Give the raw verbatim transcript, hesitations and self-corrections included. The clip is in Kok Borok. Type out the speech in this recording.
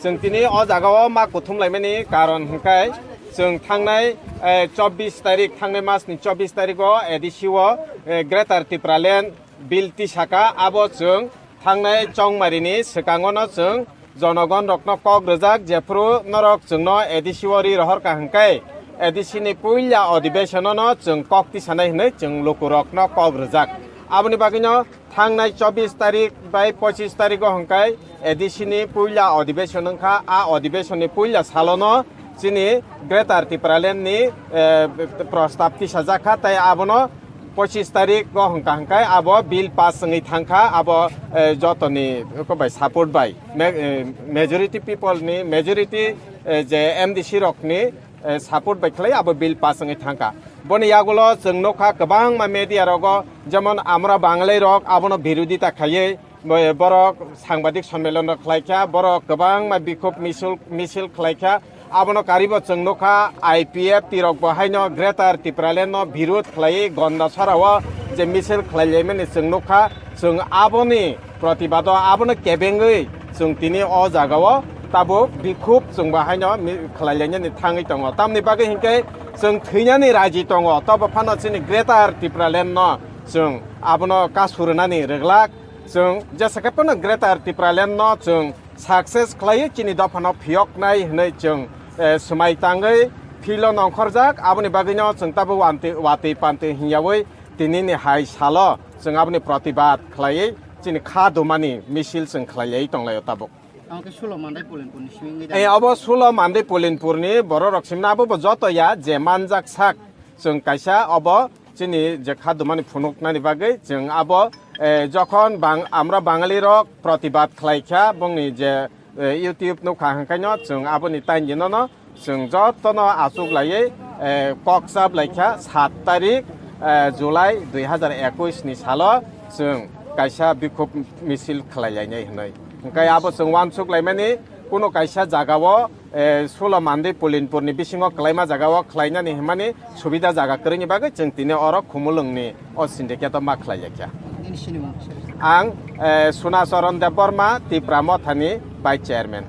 Chwng tini o jagao ma kuthum laimani karon hwnkhe chwng thangnai, eh, chobbish tarik, thangnai masni chobbish tarigo A D C o, eh, Greater Tipraland bill tisaka, abo chwng thangnai chongmarini swkangono chwng jonogon rokno kok rwjak, jephru norok chwngno A D C o ri rohorka hwnkhe A D C ni puila odibeshonono chwng kok tisanai hwnwi chwng lukurokno kok rwjak. Aboni bagwino thangnai chobbish tarik bai pochish tarigo hwnkhe A D C ni puila odibeshon wngkha. A odibeshon ni puila salono chini Greater Tipraland ni, eh, prostab tisajak kha, tei abono pochish tarik o hwnkha hwnkhe abo bill pass wngwi thangkha, abo, eh, jotoni bai support bai, ma-, eh, majority people ni, majority, eh, je M D C rok ni, eh, support bai khlai abo bill pass wngwi thangkha. Boni yagulo chwng nukha kwbangma media rogo, jemon Amra Bangali rok abono birodita khaiwi, bo-, borok sangbadik sonmilon rok khlaikha, borok kwbangma bikhub misil, misil khlaikha. Abono karibo chwng nukha, I P F T rok bo haino Greater Tipraland no birud khlaiwi Gondasara o je misil khlailaimani chwng nukha. Chwng aboni protibado abono kebengwi chwng tini o jagao tabuk bikhub chwng bo haino mi-, khlailainani thangwi tongo. Tamni bagwi hinkhe chwng thwinani raji tongo, tobo phano chini Greater Tipraland no chwng abono kasu rwnani rwglak. Chwng jesa khe phano Greater Tipraland no chwng success khlaiwi chini dophano phiyoknai hwnwi chwng, eh, swmai tangwi field o nongkhorjak. Aboni bagwino chwng tabuk wanti-, watwi pantwi hwnyawi tinini hai salo chwng aboni protibad khlaiwi chini kha dumani misil chwng khlaiwi tonglaio tabuk. Ang khe Sulo Mandai Pulinpurni simi wngwi Eh, abo Sulo Mandai Pulinpurni bororok simna abo bo joto ya je manjak sak chwng kaisa obo chini je kha dumani phunuknani bagwi chwng abo, eh, jokhon bang-, Amra Bangali rok protibad khlai kha bongni je, eh, YouTube nukha hwnkhaino chwng aboni tainjinono chwng jotono achuk laiwi, eh, kok chap lai kha sat tarik, eh, July dui hazar ekush ni salo chwng kaisa bikhub misil khlai lainai hwnwi. Hwnkhe abo chwng uansuk laimani kuno kaisa jagao, eh, Sulo Mandai Pulinpurni bisingo kwlaima jagao khlainani hwnmani subida jaga kwrwini bagwi chwng tini oro Khumulwngni o syndicate-o ma khlai ya kha. Nini sinimung se? Ang, eh, Sunacharan Debbarma, Tipra Mothani Vice Chairman.